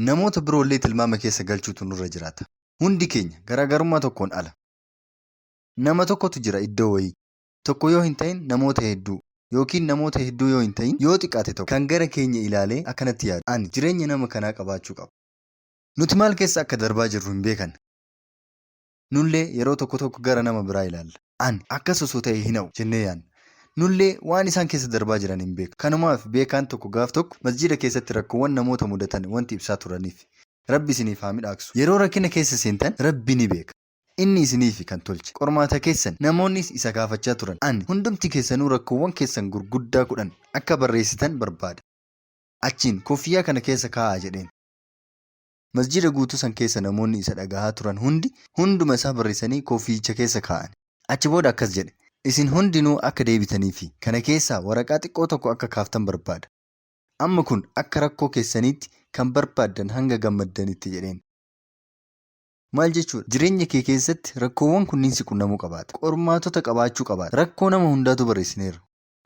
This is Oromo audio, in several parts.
Namoota biroollee tilmaama keessa galchuutu nurra jiraata. Hundi keenya garaagarummaa tokkoon ala. Nama tokkotu jira iddoo wayii. Tokko yoo hin ta'in namoota hedduu. Yookiin namoota hedduu yoo hin ta'in yoo xiqqaate tokko. Kan gara keenya ilaalee akkanatti yaadu. Ani jireenya nama kanaa qabaachuu qaba. Nuti maal keessa akka darbaa jirru hin beekan. Nullee yeroo tokko tokko gara nama biraa ilaalla. Ani akkas osoo ta'e hin ha'u jennee yaadna. Nullee waan isaan keessa darbaa jiran hin beeknu. Kanumaaf beekaan tokko gaaf tokko masjiida keessatti rakkoowwan namoota mudatan wanti ibsaa turaniif. Rabbi isiniif haa midhaaksu. Yeroo rakkina keessa seentan Rabbi ni beeka. Inni isiniifi kan tolche. Qormaata keessan. Namoonnis isa gaafachaa turan. Ani hundumti keessanuu rakkoowwan keessan gurguddaa 10 akka barreessitan barbaada. Achiin koffiyyaa kana keessa kaa'aa jedheen. Masjiida guutuu san keessa namoonni isa dhagahaa turan hundi hunduma isaa barreessanii koofiyyicha keessa kaa'an. Achi booda akkas jedhe, Isin hundinuu akka deebitanii fi kana keessaa waraqaa xiqqoo tokko akka kaaftan barbaada. Amma kun akka rakkoo keessaniitti kan barbaaddan hanga gammaddanitti jedheen. Maal jechuudha? Jireenya kee keessatti rakkoowwan kunniin si qunnamuu qabaata. Qormaatota qabaachuu qabaata. Rakkoo nama hundaatu barreessineerra.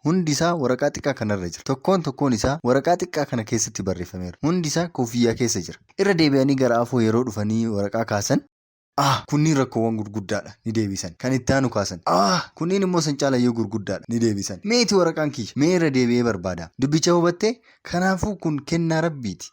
Hundi isaa waraqaa xiqqaa kanarra jira. Tokkoon tokkoon isaa waraqaa xiqqaa kana keessatti barreeffameera. Hundi isaa koofiyyaa keessa jira. Irra deebi'anii gara afoo yeroo dhufanii waraqaa kaasan, Ah! Kunniin rakkoowwan gurguddaadha. Ni deebisan. Kan itti aanu kaasan. Ah! Kunniin immoo san caalayyuu gurguddaadha. Ni deebisan. Meeti waraqaan kiyya? Mee irra deebi'ee barbaada. Dubbicha hubattee? Kanaafuu kun kennaa Rabbiiti.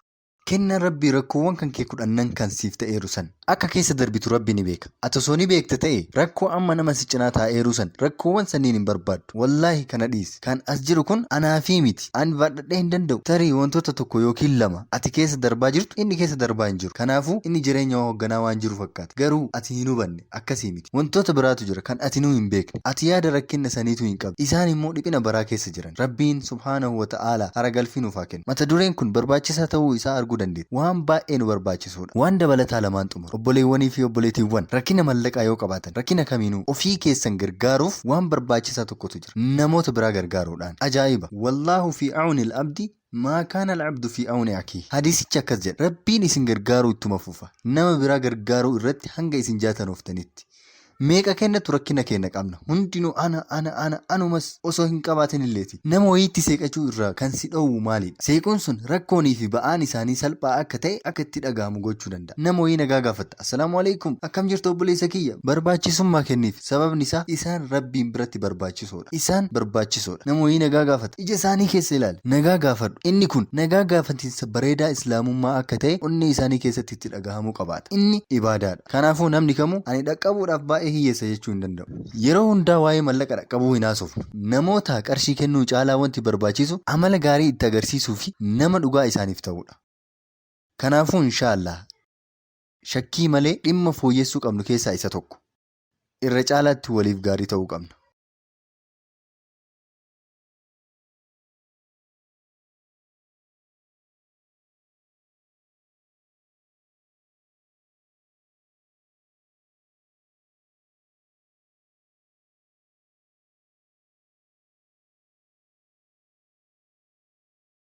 Kennaan Rabbii rakkoowwan kan kee kudhannan kan siif ta'eeru san akka keessa darbitu Rabbi ni beeka. Ati osoo ni beekta ta'ee rakkoo amma nama si cinaa taa'eeruu san rakkoowwan sanniin hin barbaaddu. Wallaahi kana dhiisi. Kan as jiru kun anaafii miti. Ani baadhadhee hin danda'u. Tarii wantoota tokko yookiin lama ati keessa darbaa jirtu inni keessa darbaa hin jiru. Kanaafuu inni jireenya hoogganaa waan jiru fakkaata. Garuu ati hin hubanne. Akkasii miti. Wantoota biraatu jira kan atinuu hin beekne. Ati yaada rakkinna saniituu hin qabdu. Isaan immoo dhiphina baraa keessa jiran. Rabbiin, subhaanahu wa ta'aalaa, hara galfii nuuf haa kennu. Mata dureen kun barbaachisaa ta'uu isaa arguu dandeetta. Waan baay'ee nu barbaachisuudha. Waan dabalataa lamaan xumura. Obboleewwanii fi obboleetiiwwan, rakkina mallaqaa yoo qabaatan, rakkina kamiinuu, ofii keessan gargaaruuf waan barbaachisaa tokkotu jira. Namoota biraa gargaaruudhaan. Ajaa'iba! Wallaahu fii awnil abdi Maa kaana al-abdu fii awni akiih. Hadiisichi akkas jedha, Rabbiin isin gargaaruu ittuma fufa, nama biraa gargaaruu irratti hanga isin jaatanoftanitti. Meeqa keennattu rakkina keenna qabna. Hundinuu ana, ana, ana, anumas osoo hin qabaatinilleeti. Nama wayiitti seeqachuu irraa kan si dhoowwu maaliidha? Seequun sun rakkoonii fi ba'aan isaanii salphaa akka ta'e akka itti dhaga'amu gochuu danda'a. Nama wayii nagaa gaafatta. Assalaamu aleykum! Akkam jirta obboleessa kiyya? Barbaachisummaa kenniif. Sababni isaa isaan Rabbiin biratti barbaachisoodha. Isaan barbaachisoodha. Nama wayii nagaa gaafata. Ija isaanii keessa ilaali. Nagaa gaafadhu. Inni kun nagaa gaafatinsa bareedaa Islaamummaa akka ta'e onnee isaanii keessatti itti dhagahamuu qabaata. Inni ibaadaadha. Kanaafuu namni kamuu ani dhaqqabuudhaaf baay'ee hiyyeessa jechuu hin danda'u. Yeroo hundaa waa'ee mallaqa dhaqqabuu hin haasofnu. Namoota qarshii kennuu caalaa wanti barbaachisu amala gaarii itti agarsiisuu fi nama dhugaa isaaniif ta'uudha. Kanaafuu inshaa Allaah shakkii malee dhimma fooyyessuu qabnu keessaa isa tokko. Irra caalaatti waliif gaarii ta'uu qabna.